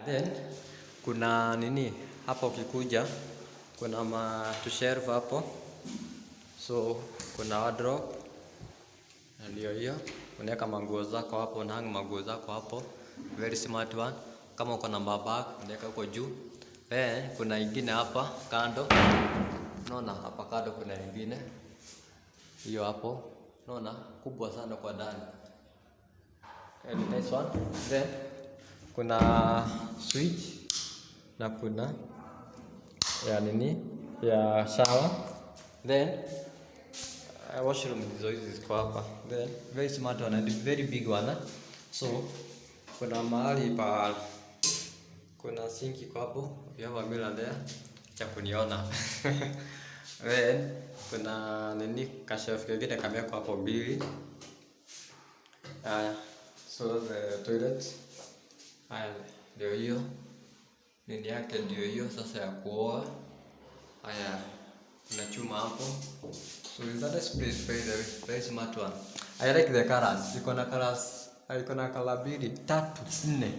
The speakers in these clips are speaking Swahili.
Then kuna nini hapa, ukikuja kuna ma shelf hapo, so kuna wardrobe na ndio hiyo, unaweka manguo zako hapo, unahang manguo zako hapo, very smart one. Kama uko na mabag, unaweka huko juu. Then kuna ingine hapa kando, unaona hapa kando kuna ingine hiyo hapo, unaona kubwa sana kwa ndani. And nice one. Then kuna switch na kuna ya nini ya shower. Then washroom ndizo hizi ziko hapa. Then very smart one and very big one, eh? So kuna mahali pa kuna sinki kwa hapo, you have a mirror there cha kuniona. Then kuna nini kashelf kingine kamewekwa hapo mbili. Haya, so the toilet. Haya, ndio hiyo nini yake, ndio hiyo sasa ya kuoga. Haya, kuna chuma hapo. So is that a space, by the way, very smart one. I like the colors. Iko na colors, iko na color mbili, tatu, nne.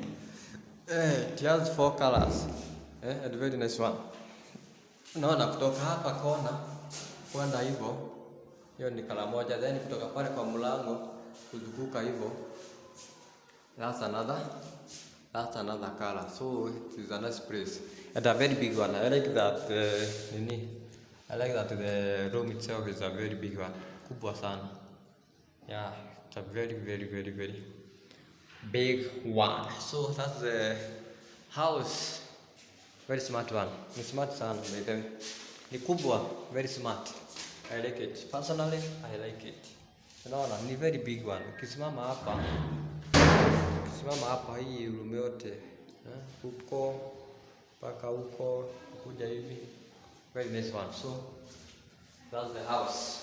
Eh, it has four colors. Eh, and very nice one. Unaona kutoka hapa kona kwenda hivyo, hiyo ni color moja. Then kutoka pale kwa mlango kuzunguka hivyo, that's another color. So it is a nice place and a very big one. I like that nini, I like that the room itself is a very big one, kubwa sana. Yeah, it's a very, very, very, very big one. So that's the house. Very smart one. Ni smart sana, by the way. Ni kubwa, very smart. I like it. Personally, I like it. Unaona, ni very big one. Ukisimama hapa hii room yote, eh, huko mpaka huko kuja hivi. Very nice one. So that's the house.